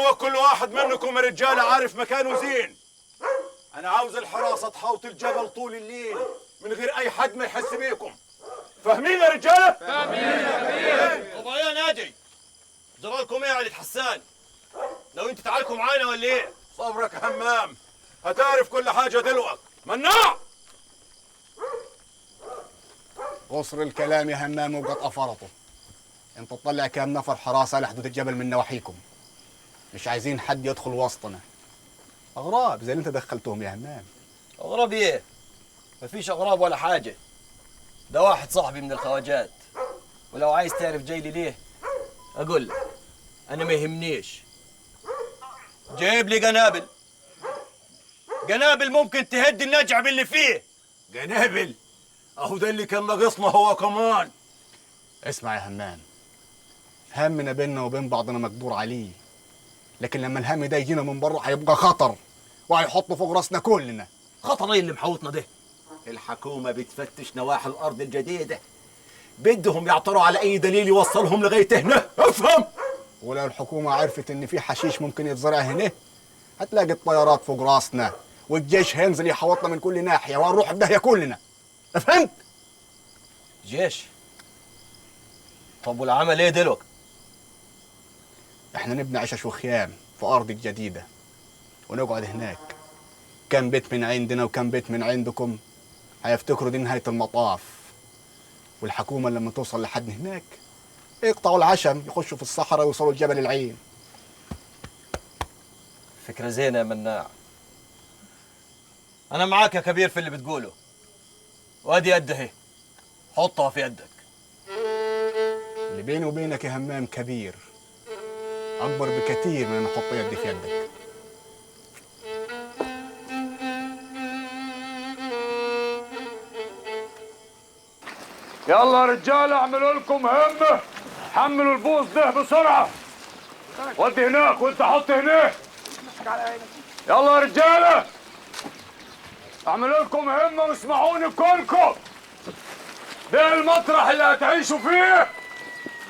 دلوقتي كل واحد منكم يا رجاله عارف مكانه زين. انا عاوز الحراسة تحوط الجبل طول الليل من غير اي حد ما يحس بيكم. فاهمين يا رجاله؟ فاهمين يا كبير. طب يا ناجي، جرالكم ايه يا علي حسان؟ لو انت تعالكم معانا ولا ايه؟ صبرك يا همام، هتعرف كل حاجة دلوقتي. مناع! قصر الكلام يا همام وقد أفرطه. انت تطلع كام نفر حراسة لحدود الجبل من نواحيكم. مش عايزين حد يدخل وسطنا. أغراب زي اللي انت دخلتهم يا همام. أغراب ايه؟ مفيش أغراب ولا حاجة. ده واحد صاحبي من الخواجات، ولو عايز تعرف جاي لي ليه أقول لك، أنا ما يهمنيش. جايب لي قنابل، قنابل ممكن تهد النجع باللي فيه. قنابل؟ اهو ده اللي كان ناقصنا هو كمان. اسمع يا همام، همنا بيننا وبين بعضنا مقدور عليه، لكن لما الهم ده يجينا من بره هيبقى خطر وهيحطه فوق راسنا كلنا. خطر ايه اللي محوطنا ده؟ الحكومة بتفتش نواحي الأرض الجديدة، بدهم يعثروا على أي دليل يوصلهم لغاية هنا، افهم؟ ولو الحكومة عرفت إن في حشيش ممكن يتزرع هنا هتلاقي الطيارات فوق راسنا والجيش هينزل يحوطنا من كل ناحية وهنروح في داهية كلنا. فهمت؟ جيش؟ طب والعمل ايه دلوقتي؟ احنا نبني عشش وخيام في أرض الجديدة ونقعد هناك. كم بيت من عندنا وكم بيت من عندكم هيفتكروا دي نهاية المطاف. والحكومة لما توصل لحد هناك يقطعوا العشم، يخشوا في الصحراء ويوصلوا لجبل العين. فكرة زينة يا مناع. أنا معاك يا كبير في اللي بتقوله، وادي يده حطها في يدك. اللي بيني وبينك يا همام كبير، أكبر بكثير من أن أحط يدي في يدك. يلا يا رجاله اعملوا لكم همه، حملوا البوص ده بسرعة. ودي هناك وانت حط هناك. يلا يا رجاله اعملوا لكم همه واسمعوني كلكم. ده المطرح اللي هتعيشوا فيه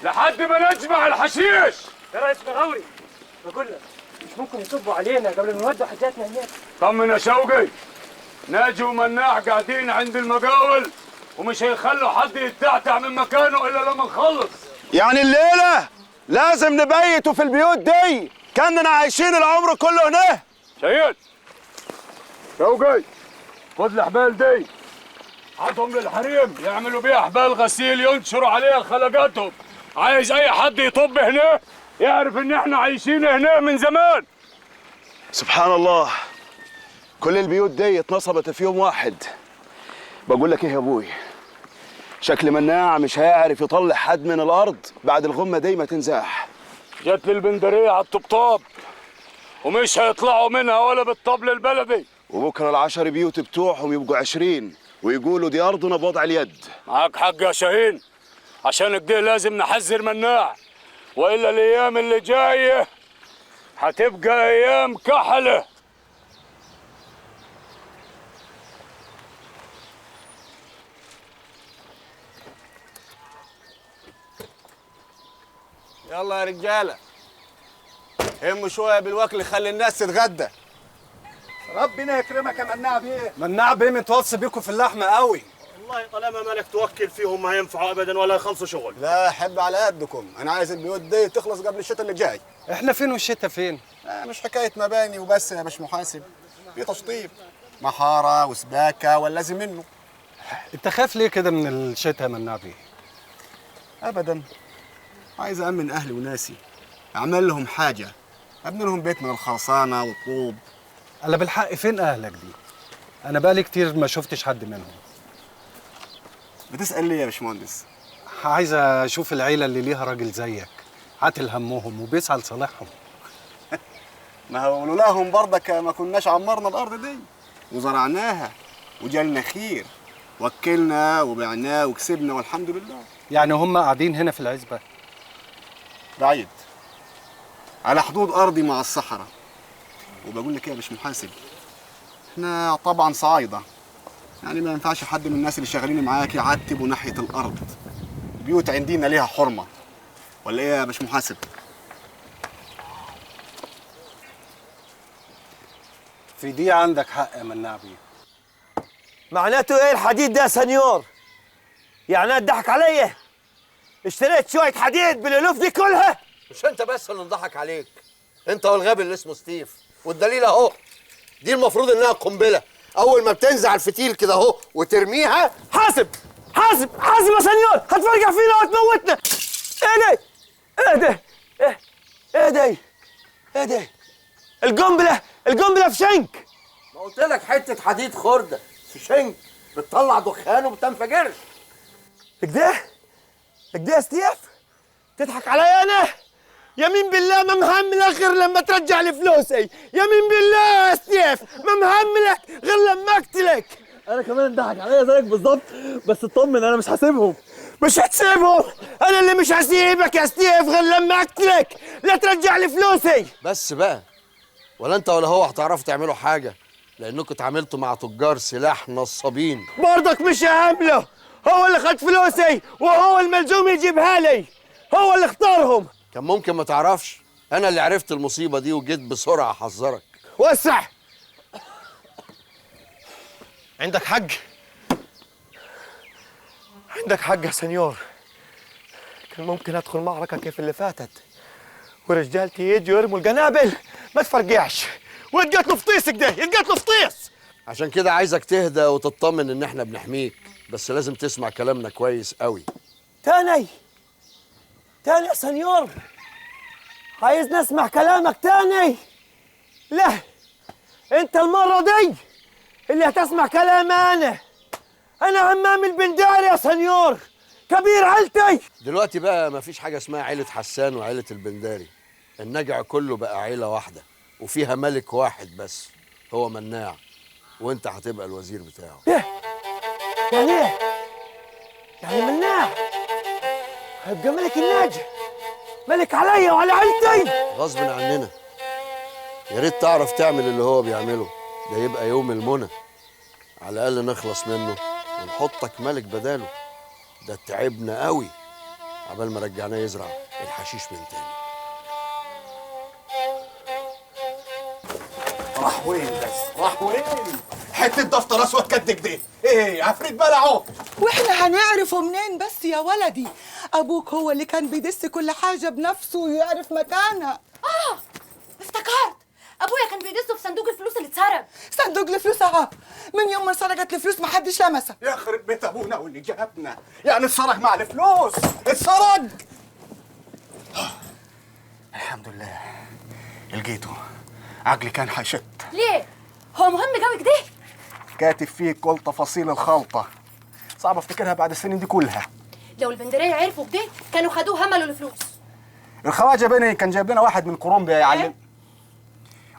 لحد ما نجمع الحشيش. يا ريس مغاوري، بقول لك مش ممكن يصبوا علينا قبل ما نودوا حاجاتنا هناك. طمن يا شوقي، ناجي ومناع قاعدين عند المقاول ومش هيخلوا حد يتعتع من مكانه الا لما نخلص. يعني الليلة لازم نبيتوا في البيوت دي، كاننا عايشين العمر كله هنا. شهيد شوقي، خد الحبال دي عطهم للحريم يعملوا بيها حبال غسيل ينشروا عليها خلقاتهم. عايز اي حد يطب هنا يعرف ان احنا عايشين هنا من زمان. سبحان الله، كل البيوت دي اتنصبت في يوم واحد. بقول لك ايه يا ابوي، شكل مناع مش هيعرف يطلع حد من الارض بعد الغمة دي ما تنزاح. جت لي البندريه على الطبطاب ومش هيطلعوا منها ولا بالطبل البلدي. وبكره العشر بيوت بتوعهم يبقوا 20 ويقولوا دي ارضنا بوضع اليد. معاك حق يا شاهين، عشان كده لازم نحذر مناع، والا الايام اللي جاية هتبقى ايام كحلة. يلا يا رجاله هموا شوية بالوكل، خلي الناس تتغدى. ربنا يكرمك يا مناع بيه. مناع بيه متوصي بيكم في اللحمة قوي. والله طالما مالك توكل فيهم ما ينفعوا ابدا ولا يخلصوا شغل. لا حب على قدكم، انا عايز البيوت دي تخلص قبل الشتاء اللي جاي. احنا فين والشتاء فين؟ مش حكاية مباني وبس يا باش محاسب، في تشطيب محاره وسباكه واللازم منه. انت خايف ليه كده من الشتاء يا مناع بيه؟ ابدا، عايز أأمن أهلي وناسي، أعمل لهم حاجة، أبني لهم بيت من الخرسانة والطوب. أنا بالحق فين أهلك دي؟ أنا بقالي كتير ما شفتش حد منهم. بتسأل ليه يا باشمهندس؟ عايز أشوف العيلة اللي ليها راجل زيك، عاتل همهم وبيسعى لصالحهم. ما هو لولاهم برضك ما كناش عمرنا الأرض دي وزرعناها وجالنا خير، وكلنا وبعناه وكسبنا والحمد لله. يعني هم قاعدين هنا في العزبة؟ بعيد، على حدود أرضي مع الصحراء. وبقول لك إيه يا باش محاسب، إحنا طبعا صعايدة، يعني ما ينفعش حد من الناس اللي شغالين معاك يعتبوا ناحية الأرض. البيوت عندنا ليها حرمة، ولا إيه يا باش محاسب؟ في دي عندك حق يا مناع بيه. معناته ايه الحديد ده يا سنيور؟ يعني اتضحك عليا؟ اشتريت شوية حديد بالالوف دي كلها؟ مش انت بس اللي انضحك عليك، انت والغبي اللي اسمه ستيف، والدليل اهو. دي المفروض انها قنبلة، اول ما بتنزع الفتيل كده اهو وترميها. حاسب حاسب حاسب يا سنيور، هتفرجع فينا وهتموتنا. ايه ده؟ ايه ده؟ ايه ده؟ ايه ده؟ القنبلة، القنبلة في شنك. ما قلت لك حتة حديد خرده في شنك بتطلع دخان وبتنفجرش. كده؟ كده يا ستيف؟ تضحك عليا انا؟ يمين بالله ما مهملك غير لما ترجع لي فلوسي، يمين بالله يا ستيف ما مهملك غير لما اقتلك. انا كمان انضحك عليا زيك بالظبط، بس اطمن انا مش هسيبهم. مش هتسيبهم؟ انا اللي مش هسيبك يا ستيف غير لما اقتلك، لا ترجع لي فلوسي. بس بقى، ولا انت ولا هو هتعرفوا تعملوا حاجة، لانكم اتعاملتوا مع تجار سلاح نصابين. برضك مش هعمله، هو اللي خد فلوسي وهو الملزوم يجيبها لي، هو اللي اختارهم. كان ممكن ما تعرفش، انا اللي عرفت المصيبة دي وجيت بسرعة احذرك. وسع. عندك حق، عندك حق يا سنيور. كان ممكن ادخل معركة كيف اللي فاتت ورجالتي يجوا يرموا القنابل ما تفرقعش ويتقتلوا فطيس كده، يتقتلوا فطيس. عشان كده عايزك تهدى وتطمن ان احنا بنحميك، بس لازم تسمع كلامنا كويس قوي. تاني تاني يا سنيور، عايز نسمع كلامك تاني؟ لا، انت المرة دي اللي هتسمع كلامي انا. انا همام البنداري يا سنيور، كبير عيلتي. دلوقتي بقى مفيش حاجة اسمها عيلة حسان وعيلة البنداري، النجع كله بقى عيلة واحدة وفيها ملك واحد بس، هو مناع، وانت هتبقى الوزير بتاعه. ايه؟ يعني ايه؟ يعني مناع هيبقى ملك النجع، ملك عليا وعلى عيلتي غصب عننا. يا ريت تعرف تعمل اللي هو بيعمله ده، يبقى يوم المنى، على الاقل نخلص منه ونحطك ملك بداله. ده تعبنا قوي عبال ما رجعناه يزرع الحشيش من تاني. راح وين بس؟ راح وين؟ حتة دفتر اسود كد كده، ايه عفريت بلعه؟ واحنا هنعرفه منين بس يا ولدي؟ ابوك هو اللي كان بيدس كل حاجة بنفسه ويعرف مكانها. افتكرت، ابويا كان بيدسه في صندوق الفلوس اللي اتسرق. صندوق الفلوس اهو، من يوم ما سرقت الفلوس ما حدش لمسها. يخرب بيت ابونا واللي جابنا، يعني اتسرق مع الفلوس، اتسرق. الحمد لله لقيته، عقلي كان حيشت. ليه؟ هو مهم قوي كده؟ كاتب فيه كل تفاصيل الخلطة، صعب افتكرها بعد السنين دي كلها. لو البندرية عرفوا كده كانوا خدوه هملوا الفلوس. الخواجة بني كان جايب لنا واحد من كولومبيا يعلم،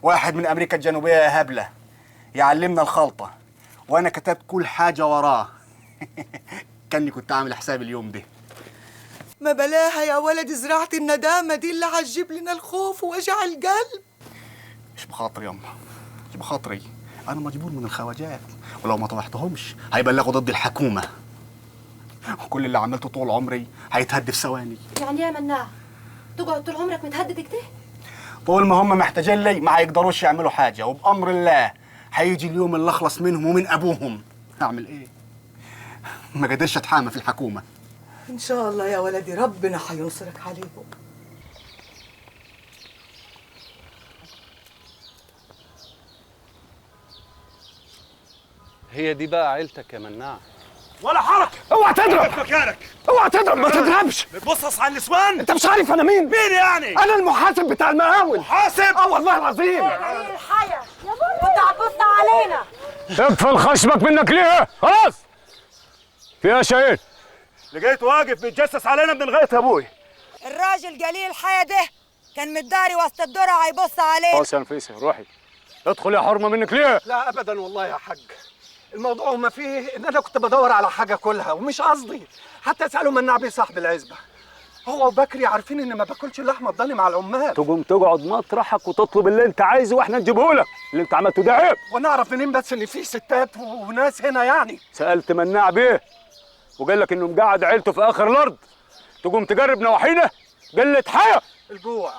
واحد من امريكا الجنوبية يا هبلة يعلمنا الخلطة، وانا كتبت كل حاجة وراه. كاني كنت عامل حساب اليوم ده. ما بلاها يا ولد زراعة الندامة دي اللي هتجيب لنا الخوف ووجع القلب. مش بخاطري يما، مش بخاطري، انا مجبور من الخواجات، ولو ما طوحتهمش هيبلغوا ضد الحكومة، وكل اللي عملته طول عمري هيتهد في ثواني. يعني يا مناع تقعد طول عمرك متهدد كده؟ طول ما هم محتاجين لي ما هيقدروش يعملوا حاجة، وبامر الله هيجي اليوم اللي اخلص منهم ومن ابوهم. هعمل ايه؟ ما قدرش اتحامى في الحكومة. ان شاء الله يا ولدي ربنا هينصرك عليهم. هي دي بقى عيلتك يا مناع. ولا حركة، اوعى تضرب مكانك، اوعى تضرب، ما تضربش. بتبصص على النسوان؟ انت مش عارف انا مين؟ مين يعني؟ انا المحاسب بتاع المقاول. محاسب؟ اه والله العظيم. الحياة يا بابا انت هتبص علينا. اقفل خشمك منك ليه؟ خلاص. في ايه يا شاهين؟ لقيت واقف بيتجسس علينا من الغيط يا ابوي. الراجل قليل الحياة ده كان متداري وسط الدرع هيبص علينا. خلاص يا نفيسة روحي، ادخل يا حرمة منك ليه؟ لا ابدا والله يا حاج، الموضوع ما فيه ان انا كنت بدور على حاجة كلها ومش قصدي، حتى اساله مناع بيه صاحب العزبة، هو وبكري عارفين ان ما باكلش اللحمة الضاني مع العمال. تقوم تقعد مطرحك وتطلب اللي انت عايزه واحنا نجيبه لك، اللي انت عملته ده عيب. وانا اعرف منين بس ان في ستات وناس هنا يعني؟ سالت مناع بيه وقال لك انه مقعد عيلته في اخر الارض، تقوم تجرب نواحينا؟ قلة حياة. الجوع،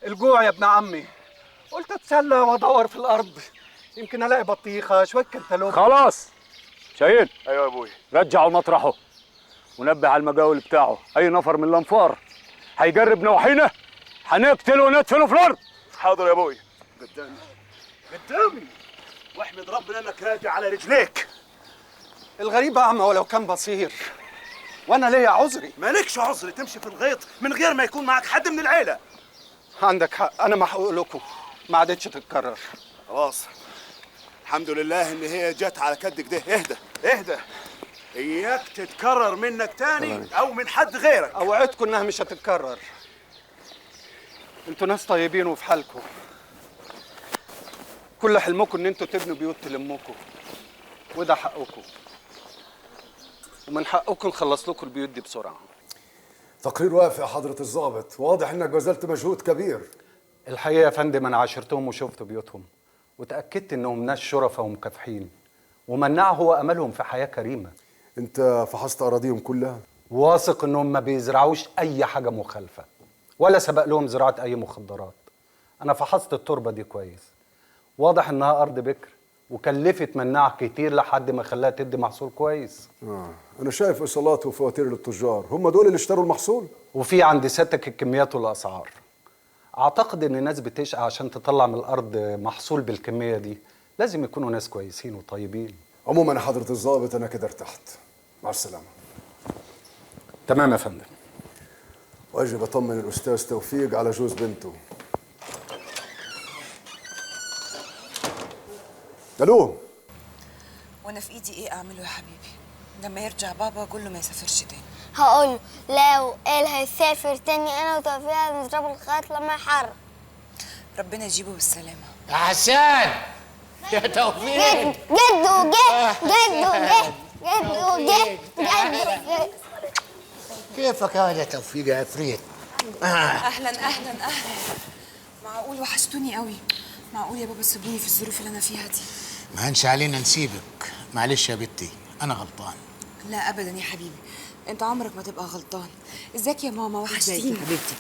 الجوع يا ابن عمي، قلت اتسلى وادور في الارض، يمكن الاقي بطيخه، شوية كنتالوب. خلاص شاهين. ايوه يا ابوي. رجعوا مطرحه ونبه على المجاول بتاعه، اي نفر من الانفار هيجرب نواحينا هنقتله وندفنه في الارض. حاضر يا ابوي. قدامي قدامي، واحمد ربنا انك راجع على رجليك. الغريب اعمى ولو كان بصير، وانا ليا عذري. مالكش عذر تمشي في الغيط من غير ما يكون معك حد من العيلة. عندك حق، انا محقوق لكم، ما عادتش تتكرر. خلاص الحمد لله ان هي جت على كدك ده. اهدى اهدى، اياك تتكرر منك تاني او من حد غيرك. اوعدكم انها مش هتتكرر. انتوا ناس طيبين وفي حالكم، كل حلمكم ان انتوا تبنوا بيوت تلمكم، وده حقكم، ومن حقكم نخلص لكم البيوت دي بسرعة. تقرير وافي يا حضرة الضابط، واضح انك بذلت مجهود كبير. الحقيقة يا فندم انا عاشرتهم وشفت بيوتهم، وتاكدت انهم ناس شرفاء ومكافحين، ومنعه هو املهم في حياة كريمة. انت فحصت اراضيهم كلها؟ واثق انهم ما بيزرعوش اي حاجة مخالفة، ولا سبق لهم زراعة اي مخدرات. انا فحصت التربة دي كويس، واضح انها ارض بكر، وكلفت مناع كتير لحد ما خلاها تدي محصول كويس. انا شايف ايصالات وفواتير للتجار، هم دول اللي اشتروا المحصول؟ وفي عند سيادتك الكميات والاسعار. اعتقد ان الناس بتشقى عشان تطلع من الارض محصول بالكمية دي، لازم يكونوا ناس كويسين وطيبين. عموما يا حضرة الضابط انا كده ارتحت. مع السلامة. تمام يا فندم. واجب اطمن الاستاذ توفيق على جوز بنته. الو. وانا في ايدي ايه اعمله يا حبيبي؟ لما يرجع بابا اقول له ما يسافرش تاني. هقول له لو قال هيسافر تاني انا وتوفيق هنضربه لغاية لما يحرك. ربنا يجيبه بالسلامة. يا حسان، يا توفيق، جدو جه، جدو جه، جدو جه، جدو جه. كيفك يا توفيق يا عفريت؟ اهلا اهلا اهلا. معقول وحشتوني قوي؟ معقول يا بابا تسيبوني في الظروف اللي انا فيها دي؟ ما هنش علينا نسيبك، معلش يا بنتي انا غلطان. لا ابدا يا حبيبي، انت عمرك ما تبقى غلطان. ازيك يا ماما؟ وحشتيني يا حبيبتي.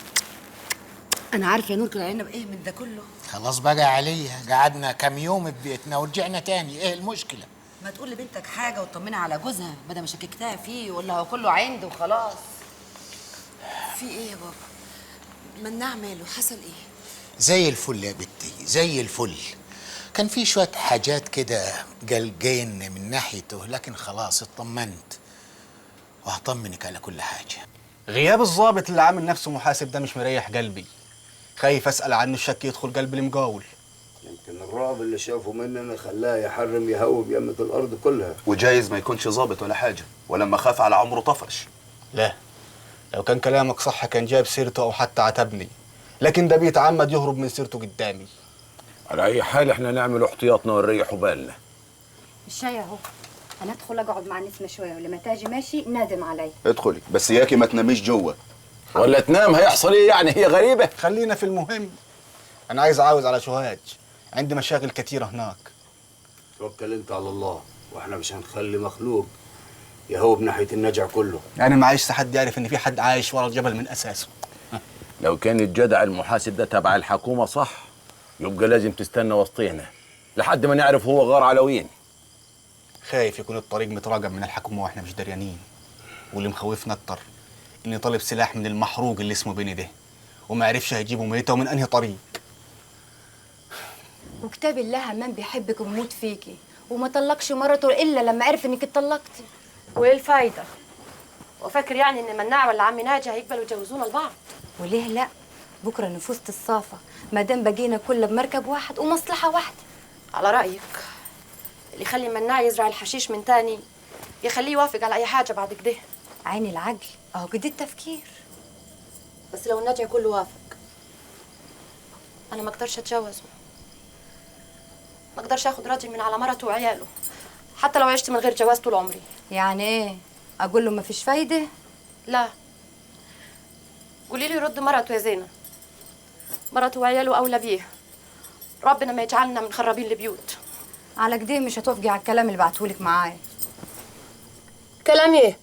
انا عارفه يا نور كان علينا بايه من ده كله. خلاص بقى عليا، قعدنا كام يوم في بيتنا ورجعنا تاني، ايه المشكلة؟ ما تقول لبنتك حاجة وتطمنها على جوزها بدل ما شككتها فيه ولا هو كله عند وخلاص. في ايه يا بابا؟ مناع ماله؟ حصل ايه؟ زي الفل يا بنتي، زي الفل. كان في شوية حاجات كده قلقين من ناحيته، لكن خلاص اطمنت وهطمنك على كل حاجة. غياب الضابط اللي عامل نفسه محاسب ده مش مريح قلبي، خايف اسأل عنه الشك يدخل قلب المقاول. يمكن الرعب اللي شافه مننا خلاه يحرم يهوب يمة الأرض كلها. وجايز ما يكونش ظابط ولا حاجة، ولما خاف على عمره طفش. لا، لو كان كلامك صح كان جاب سيرته أو حتى عتبني، لكن ده بيتعمد يهرب من سيرته قدامي. على أي حال احنا نعمل احتياطنا ونريحوا بالنا. الشاي اهو، أنا أدخل أقعد مع نسمة شوية ولما تاجي ماشي نادم علي. ادخلي، بس إياكي ما تناميش جوه. ولا تنام هيحصل إيه يعني؟ هي غريبة. خلينا في المهم. أنا عاوز على شوهاج، عندي مشاغل كتيرة هناك. توكل أنت على الله، وإحنا مش هنخلي مخلوق يهوب ناحية النجع كله. أنا ما عايش حد يعرف إن في حد عايش ورا الجبل من أساسه. لو كان الجدع المحاسب ده تبع الحكومة صح، يبقى لازم تستنى وسطينا لحد ما نعرف هو غار على وين. خايف يكون الطريق متراجم من الحكومة واحنا مش دريانين. واللي مخوفنا اكتر اني طالب سلاح من المحروق اللي اسمه بيني ده، وما عرفش هيجيبه ميته ومن انهي طريق. وكتاب الله همام بيحبك وبيموت فيكي، وما طلقش مرته الا لما عرف انك اتطلقتي. وايه الفايدة؟ وفاكر يعني ان مناع ولا عم ناجي هيقبلوا يجوزونا لبعض؟ وليه لا؟ بكره نفوس الصافه ما دام بقينا كلنا بمركب واحد ومصلحه واحدة. على رايك اللي يخلي مناع يزرع الحشيش من تاني يخليه يوافق على اي حاجة بعد كده. عين العقل اهو كده التفكير. بس لو النجع كله وافق انا ما اقدرش اتجوزه، ما اقدرش اخد راجل من على مرته وعياله حتى لو عشت من غير جواز طول عمري. يعني ايه؟ اقول له ما فيش فايده؟ لا، قولي له يرد مرته يا زينة، مرته وعياله اولى بيه. ربنا ما يجعلنا من خرابين البيوت. على كده مش هتوافقي على الكلام اللي بعتهولك معايا. كلام ايه؟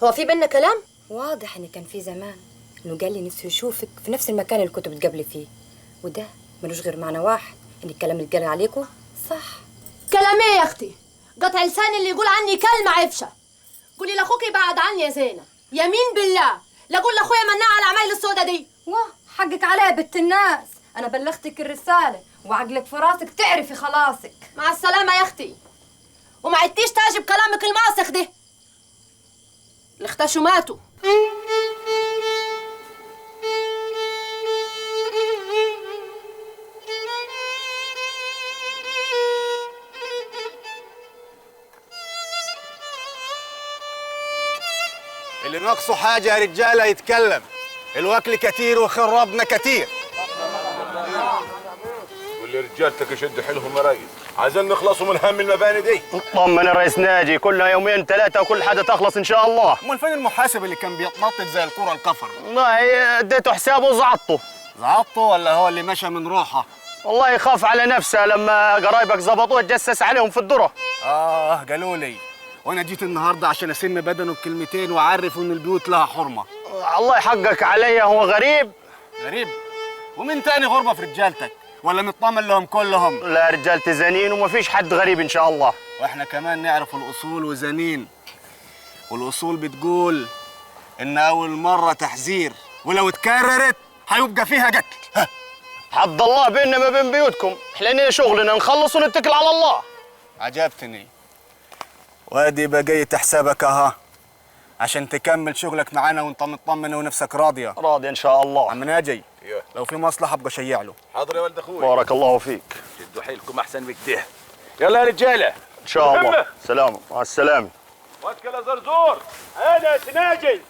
هو في بينا كلام؟ واضح ان كان في زمان انه قال لي نفسه يشوفك في نفس المكان اللي كنت بتقابلي فيه، وده ملوش غير معنى واحد، ان الكلام اللي اتقال عليكم صح. كلام ايه يا اختي؟ قطع لساني اللي يقول عني كلمة عفشه. قولي لاخوك يبعد عني يا زينة، يمين بالله لا اقول لاخويا مناع على العمايل السودا دي. واه حقك عليا بنت الناس، انا بلغتك الرسالة وعقلك في راسك تعرفي خلاصك. مع السلامة يا اختي، وما عدتيش تاجي بكلامك الماسخ ده. اللي اختشوا ماتوا. اللي ناقصه حاجة يا رجالة يتكلم، الوكل كتير وخربنا كتير. واللي رجالتك يشدوا حيلهم يا ريس، عايزين نخلصوا من هم المباني دي. اطمن يا ريس ناجي، كلها يومين ثلاثة وكل حاجة تخلص إن شاء الله. أمال فين المحاسب اللي كان بيتنطط زي الكرة الكفر؟ والله اديته حسابه وزعطته. زعطته ولا هو اللي مشى من روحه؟ والله يخاف على نفسه لما قرايبك ظبطوه اتجسس عليهم في الذرة. قالوا لي، وانا جيت النهارده عشان اسم بدنه بكلمتين واعرفه ان البيوت لها حرمه. الله يحقك عليا، هو غريب. غريب؟ ومين تاني غربه في رجالتك؟ ولا مطمن لهم كلهم؟ لا رجالتي زنين ومفيش حد غريب ان شاء الله. واحنا كمان نعرف الاصول وزنين، والاصول بتقول ان اول مرة تحذير، ولو اتكررت هيبقى فيها قتل. حد الله بيننا ما بين بيوتكم، احنا لنا شغلنا نخلص ونتكل على الله. عجبتني. وادي بقية حسابك اها، عشان تكمل شغلك معانا وانت مطمن ونفسك راضية. راضية ان شاء الله. عم ناجي لو في مصلحة ابقى شيع له. حاضر يا ولد اخوي. بارك الله فيك. شدوا حيلكم احسن من كده. يلا يا رجالة ان شاء الله. سلام، مع السلامة. واتكل يا زرزور. انا يا ناجي.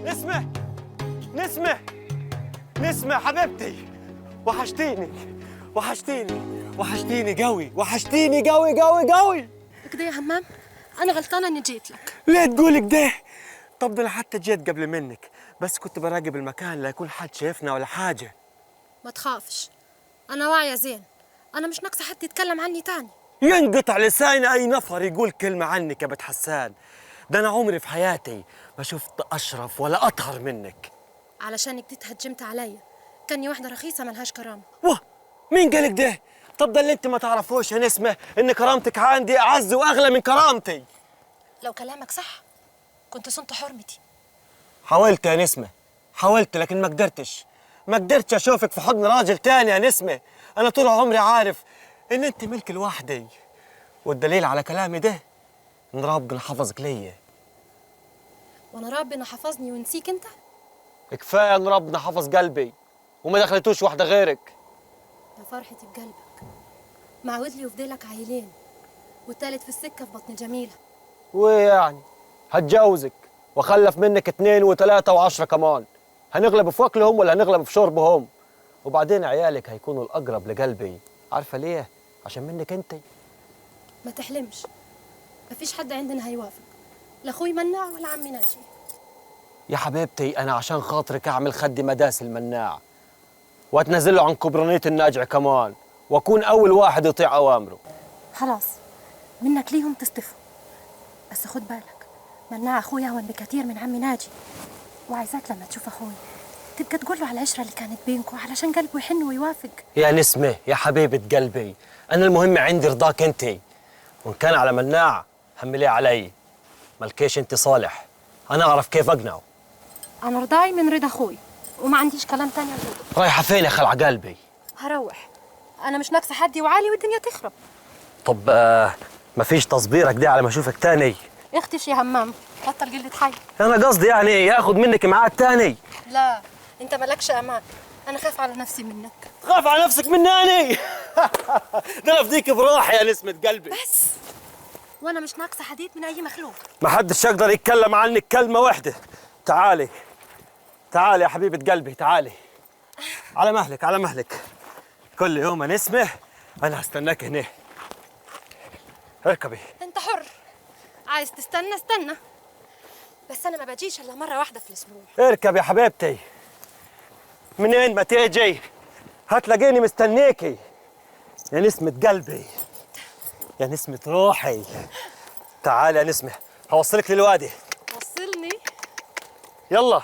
نسمة نسمة نسمة حبيبتي، وحشتيني وحشتيني وحشتيني قوي، وحشتيني قوي قوي قوي. كده يا همام، أنا غلطانة إني جيت لك. ليه تقولي كده؟ طب ده أنا حتى جيت قبل منك، بس كنت براقب المكان لا يكون حد شايفنا ولا حاجة. ما تخافش، أنا واعية زين، أنا مش ناقصة حد يتكلم عني تاني. ينقطع لساني أي نفر يقول كلمة عنك يا بنت حسان، ده أنا عمري في حياتي ما شفت أشرف ولا أطهر منك. علشانك دي تهجمت عليا، كاني واحدة رخيصة ملهاش كرامة. واه، مين قالك ده؟ طب ده اللي أنت ما تعرفوش يا نسمة، إن كرامتك عندي أعز وأغلى من كرامتي. لو كلامك صح كنت صنت حرمتي. حاولت يا نسمة، حاولت لكن ما قدرتش، ما قدرتش أشوفك في حضن راجل تاني يا نسمة. أنا طول عمري عارف إن أنت ملك لوحدي، والدليل على كلامي ده إن ربنا حفظك ليا. وانا ربنا حفظني ونسيك انت؟ كفاية ان ربنا حفظ قلبي وما دخلتوش واحدة غيرك. يا فرحتي بقلبك، معود لي وفديلك عيلين، والتالت في السكة في بطن جميلة. ويعني هتجوزك واخلف منك 2 و3 و10 كمان، هنغلب في اكلهم ولا هنغلب في شربهم؟ وبعدين عيالك هيكونوا الاقرب لقلبي، عارفه ليه؟ عشان منك انت. ما تحلمش، مفيش حد عندنا هيوافق، لا اخوي مناع ولا عمي ناجي. يا حبيبتي انا عشان خاطرك اعمل خدي مداس المناع، واتنازل له عن كبرانيه الناجع كمان، واكون اول واحد يطيع اوامره. خلاص منك ليهم تصطفوا، بس خد بالك مناع اخويا اهون بكتير من عمي ناجي، وعايزاك لما تشوف اخوي تبقى تقول له على العشرة اللي كانت بينكم علشان قلبه يحن ويوافق. يا نسمه يا حبيبه قلبي، انا المهم عندي رضاك انت، وان كان على مناع همليه علي، ملكيش انت صالح، انا اعرف كيف اقنعه. انا رضاي من رضا اخوي وما عنديش كلام تاني اقوله. رايحة فين يا خلع قلبي؟ هروح، انا مش ناقصه حد وعالي والدنيا تخرب. طب مفيش تصبيرك دي على ما اشوفك تاني؟ اختش يا همام، بطل قلة حي. انا قصدي يعني ياخد منك ميعاد تاني. لا انت مالكش امان، انا خاف على نفسي منك. خاف على نفسك مني انا؟ ده انا افديك بروحي يا نسمة قلبي. بس وانا مش ناقصه حديد من اي مخلوق. ما حدش يقدر يتكلم عنك كلمة واحدة. تعالي تعالي يا حبيبه قلبي، تعالي. على مهلك على مهلك، كل يوم يا نسمه انا هستناك هنا. اركبي. انت حر، عايز تستنى استنى، بس انا ما بجيش الا مرة واحدة في الاسبوع. اركب يا حبيبتي، منين ما تيجي هتلاقيني مستنيكي يا نسمة قلبي، يا نسمة روحي. تعالي يا نسمة، هوصلك للوادي. وصلني. يلا.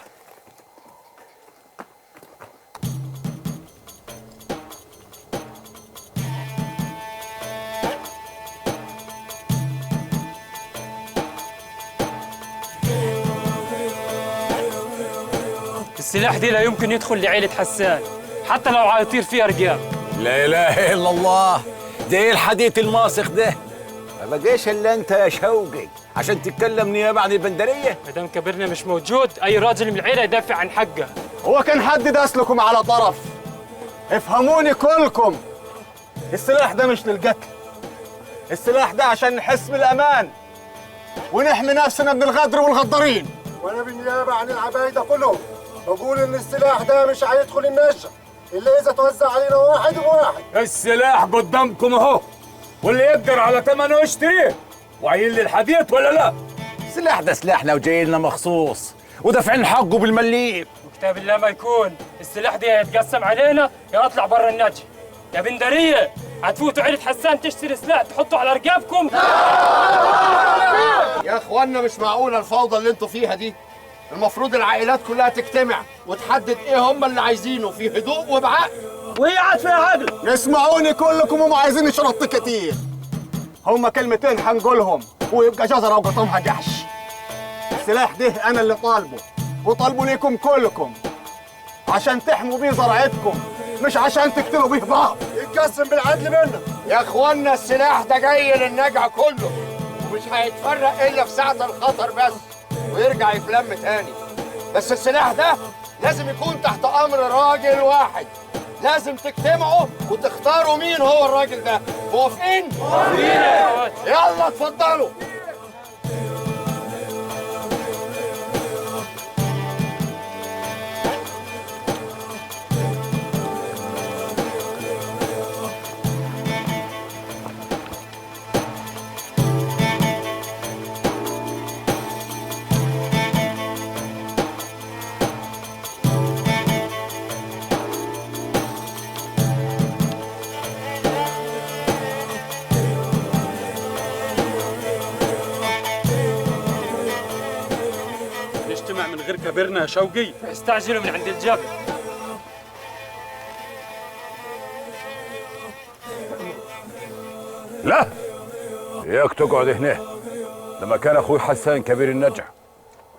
السلاح دي لا يمكن يدخل لعيلة حسان حتى لو عيطير فيها رجال. لا اله الا الله، ده ايه الحديث الماسخ ده؟ ما بقاش الا انت يا شوقي عشان تتكلم نيابة عن البندريه. ما دام كبرنا مش موجود، اي راجل من العيلة يدافع عن حقه. هو كان حد داسلكم على طرف؟ افهموني كلكم، السلاح ده مش للقتل، السلاح ده عشان نحس بالامان ونحمي نفسنا من الغدر والغدارين. وانا بالنيابة عن العبايده كلهم بقول ان السلاح ده مش هيدخل النجع الا اذا توزع علينا واحد بواحد. السلاح قدامكم اهو، واللي يقدر على ثمنه يشتريه. وعين للحديث ولا لا؟ السلاح ده سلاحنا وجاي لنا مخصوص ودافعين حقه بالمليم. وكتاب الله ما يكون السلاح ده يتقسم علينا يا اطلع برا النجع. يا بندريه هتفوتوا عيلة حسان تشتري سلاح تحطوا على رقابكم؟ يا اخوانا مش معقولة الفوضى اللي انتوا فيها دي. المفروض العائلات كلها تجتمع وتحدد ايه هم اللي عايزينه في هدوء وبعقل. وهي عاد فيها عقل. اسمعوني كلكم، هم عايزين شرط كتير. هما كلمتين هنقولهم ويبقى جزرة وقطمها جحش. السلاح ده انا اللي طالبه وطالبه ليكم كلكم عشان تحموا بيه زراعتكم، مش عشان تقتلوا بيه بعض. يتقسم بالعدل بينا يا اخوانا. السلاح ده جاي للنجع كله ومش هيتفرق الا في ساعة الخطر بس، ويرجع يتلم تاني. بس السلاح ده لازم يكون تحت امر راجل واحد. لازم تجتمعوا وتختاروا مين هو الراجل ده. موافقين؟ موافقين. يلا اتفضلوا. من غير كبرنا يا شوقي، استعجلوا من عند الجبل. لا اياك تقعد هنا لما كان اخوي حسان كبير النجع.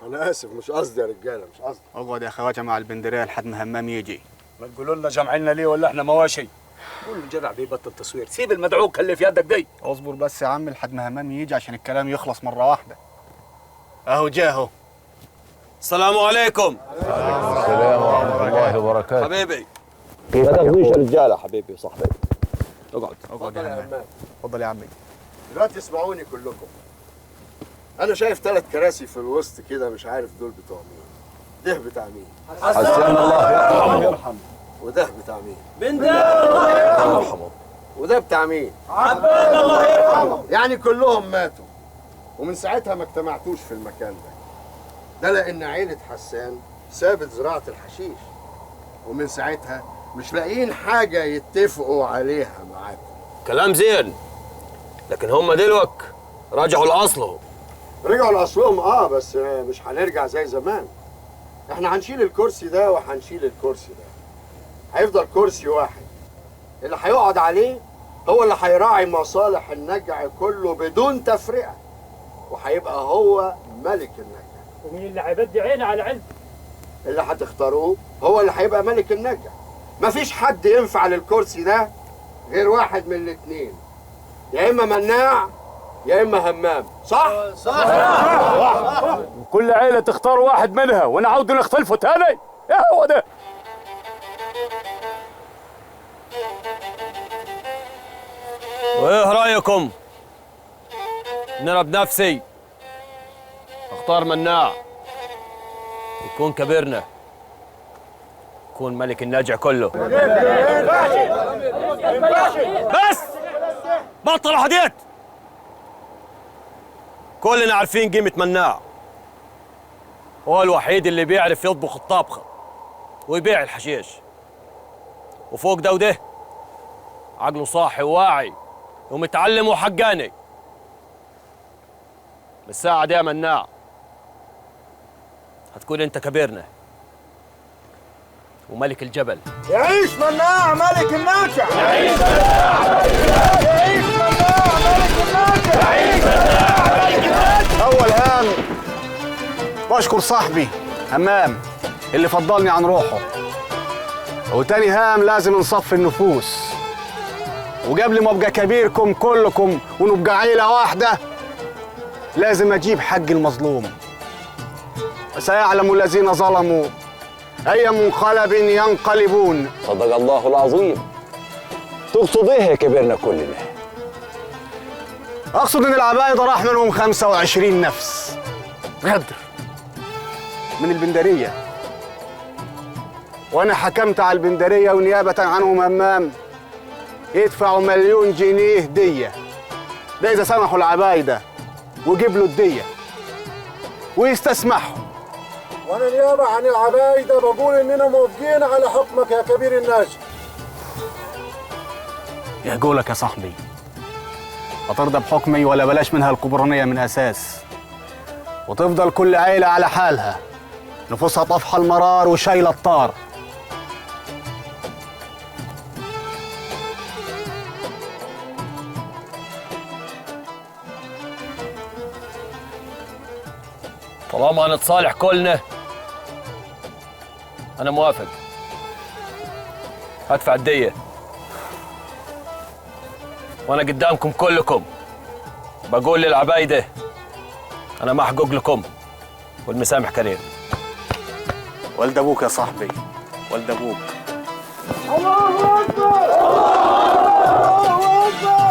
انا اسف، مش قصدي يا رجاله، مش قصدي. اقعد يا خواجه مع البندريه لحد ما همام يجي. ما تقولوا لنا جمعنا ليه ولا احنا مواشي؟ قول له جدع بيبطل تصوير، سيب المدعوك اللي في يدك دي. اصبر بس يا عم لحد ما همام يجي عشان الكلام يخلص مرة واحدة. اهو جاهو. السلام عليكم. وعليكم السلام ورحمة الله وبركاته. حبيبي ما تاخذوش يا رجالة، حبيبي وصاحبي. اقعد اقعد يا عمي. اتفضل يا عمي. دلوقتي اسمعوني كلكم. أنا شايف 3 كراسي في الوسط كده، مش عارف دول بتوع مين. ده بتاع مين؟ حسان الله يرحمه. وده بتاع مين؟ بندر الله يرحمه. وده بتاع مين؟ عباد الله يرحمه. يعني كلهم ماتوا، ومن ساعتها ما اجتمعتوش في المكان ده. ده لأن عيلة حسان سابت زراعة الحشيش، ومن ساعتها مش لاقيين حاجة يتفقوا عليها معاكم. كلام زين، لكن هم دلوك رجعوا لأصلهم. رجعوا لاصلهم بس مش هنرجع زي زمان. احنا هنشيل الكرسي ده وهنشيل الكرسي ده، هيفضل كرسي واحد اللي هيقعد عليه هو اللي هيراعي مصالح النجع كله بدون تفرقه، وهيبقى هو ملك النجع. ومين اللي هيبدي عينه على علم؟ اللي هتختاروه هو اللي هيبقى ملك النجع. مفيش حد ينفع للكرسي ده غير واحد من الاثنين، يا اما مناع يا اما همام. صح؟ صح. كل عيله تختار واحد منها ونعود نختلفوا تاني. ايه هو ده؟ وايه رايكم؟ ان انا بنفسي اختار مناع يكون كبيرنا، يكون ملك النجع كله. بس بطلوا حديث. كلنا عارفين قيمة مناع، هو الوحيد اللي بيعرف يطبخ الطبخة ويبيع الحشيش، وفوق ده وده عقله صاحي وواعي ومتعلم وحقاني. بالساعة دي يا مناع هتكون انت كبيرنا وملك الجبل. يعيش مناع ملك النجع، يعيش مناع ملك النجع، يعيش مناع ملك النجع، يعيش مناع ملك النجع. أول هام بشكر صاحبي همام اللي فضلني عن روحه، وتاني هام لازم نصفي النفوس، وقبل ما ابقى كبيركم كلكم ونبقى عيلة واحدة لازم أجيب حق المظلوم. سيعلم الذين ظلموا أي منقلب ينقلبون. صدق الله العظيم. تقصد إيه يا كبيرنا كلنا؟ أقصد إن العبايدة راح منهم 25 نفس غدر من البندرية، وأنا حكمت على البندرية ونيابة عنهم همام يدفعوا 1,000,000 جنيه دية، ده إذا سمحوا العبايدة وجيب له الدية ويستسمحوا. وانا نيابة عن العبايدة بقول اننا موافقين على حكمك يا كبير النجع. يا قولك يا صاحبي، هترضى بحكمي ولا بلاش منها الكبرانية من اساس، وتفضل كل عيلة على حالها نفوسها طافحة المرار وشايلة الطار. طالما هنتصالح كلنا أنا موافق. هدفع الدية وأنا قدامكم كلكم بقول للعبايدة أنا ما حقوق لكم والمسامح كريم. والد أبوك يا صاحبي، والد أبوك. الله أكبر، الله أكبر.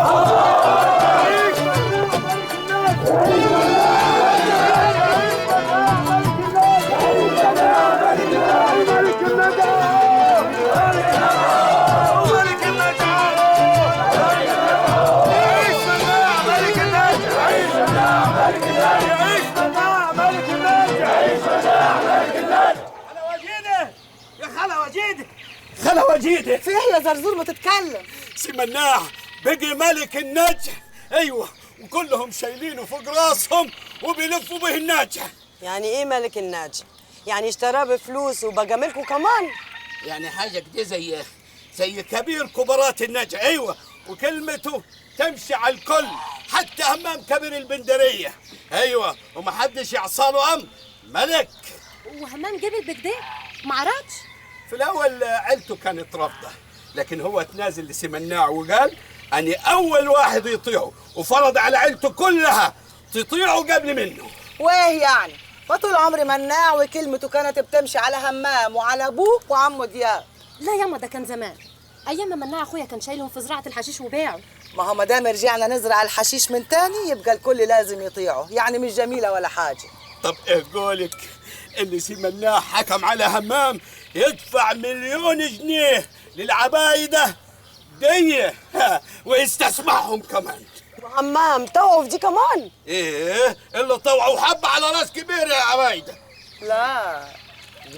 خلا وجيدة. في ايه يا زرزور ما تتكلم؟ سي مناع بقي ملك النجع. ايوه، وكلهم شايلينه فوق راسهم وبيلفوا به النجع. يعني ايه ملك النجع؟ يعني اشتراه بفلوس وبقى ملكه كمان؟ يعني حاجة كده زي كبير كبارات النجع. ايوه، وكلمته تمشي على الكل حتى همام كبير البندريه. ايوه، ومحدش يعصاله امر. ملك. وهمام جبل بكده؟ معرفش. في الأول عيلته كانت رافضة، لكن هو تنازل لسي مناع وقال أني أول واحد يطيعه، وفرض على عيلته كلها تطيعه قبل منه. وإيه يعني؟ ما طول عمري مناع وكلمته كانت بتمشي على همام وعلى أبوه وعمه دياب. لا ياما، ده كان زمان، أيام ما مناع أخويا كان شايلهم في زراعة الحشيش وباعه. ما هو ما دام رجعنا نزرع الحشيش من تاني يبقى الكل لازم يطيعه، يعني مش جميلة ولا حاجة. طب إيه قولك اللي سي مناع حكم على همام يدفع 1,000,000 جنيه للعبايدة دية ويستسمعهم كمان. همام طوعوا في دي كمان؟ ايه اللي طوعوا حب على راس كبير يا عبايدة. لا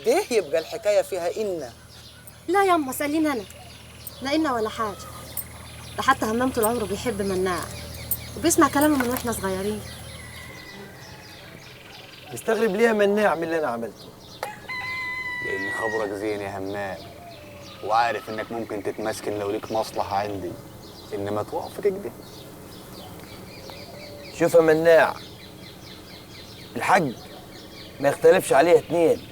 ده يبقى الحكاية فيها إن. لا ياما سأليني أنا، لا إن ولا حاجة، ده حتى همام طول عمره بيحب مناع وبيسمع كلامه من واحنا صغيرين. مستغرب ليه يا مناع من اللي انا عملته؟ لان خبرك زين يا همام، وعارف انك ممكن تتمسكن لو ليك مصلحة عندي، انما توقف كده. شوف يا مناع، الحج ما يختلفش عليه اتنين،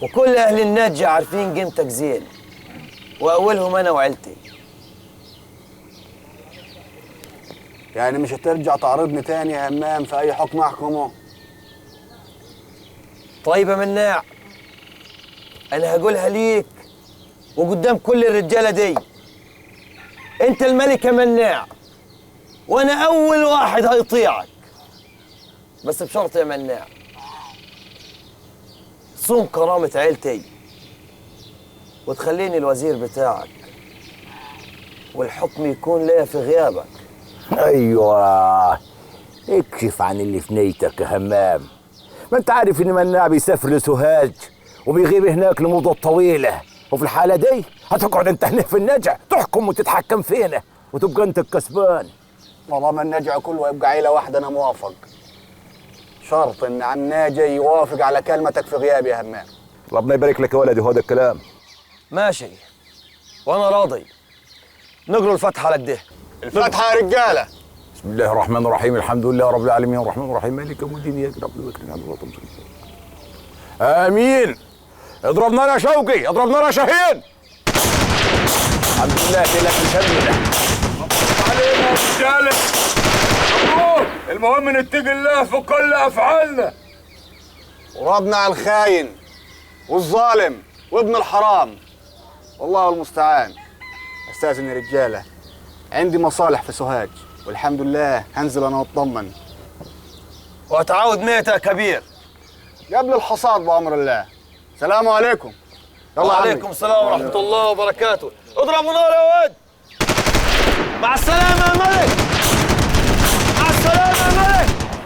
وكل اهل النجع عارفين قيمتك زين، واولهم انا وعيلتي. يعني مش هترجع تعرضني تاني يا همام في اي حكم احكمه؟ طيب يا مناع، انا هقولها ليك وقدام كل الرجالة دي، انت الملك يا مناع، وانا اول واحد هيطيعك، بس بشرط يا مناع، صون كرامة عيلتي وتخليني الوزير بتاعك، والحكم يكون ليا في غيابك. ايوه، اكشف عن اللي في نيتك يا همام. ما انت عارف ان مناع بيسافر لسوهاج وبيغيب هناك لمدة طويلة، وفي الحالة دي هتقعد انت هنا في النجع تحكم وتتحكم فينا وتبقى انت الكسبان. طالما النجع كله هيبقى عيلة واحدة انا موافق، شرط ان عم ناجي يوافق على كلمتك في غيابي يا همام. ربنا يبارك لك يا ولدي، هذا الكلام ماشي وانا راضي. نقروا الفاتحة على كده. الفاتحة يا رجالة. بسم الله الرحمن الرحيم، الحمد لله رب العالمين، الرحمن الرحيم، مالك يوم الدين، اياك نعبد واياك نستعين. امين. اضرب نار يا شوقي، اضرب نار يا شاهين. الحمد لله لك مشمله. علينا يا رجاله، مبروك. المهم نتقي الله في كل افعالنا. وربنا على الخاين والظالم وابن الحرام، والله المستعان. استاذن يا رجاله، عندي مصالح في سوهاج والحمد لله هنزل انا واطمن. وهتعود ميتة يا كبير قبل الحصاد بامر الله. سلام عليكم. يلا وعليكم السلام ورحمة الله وبركاته. اضربوا نار يا واد. مع السلامة.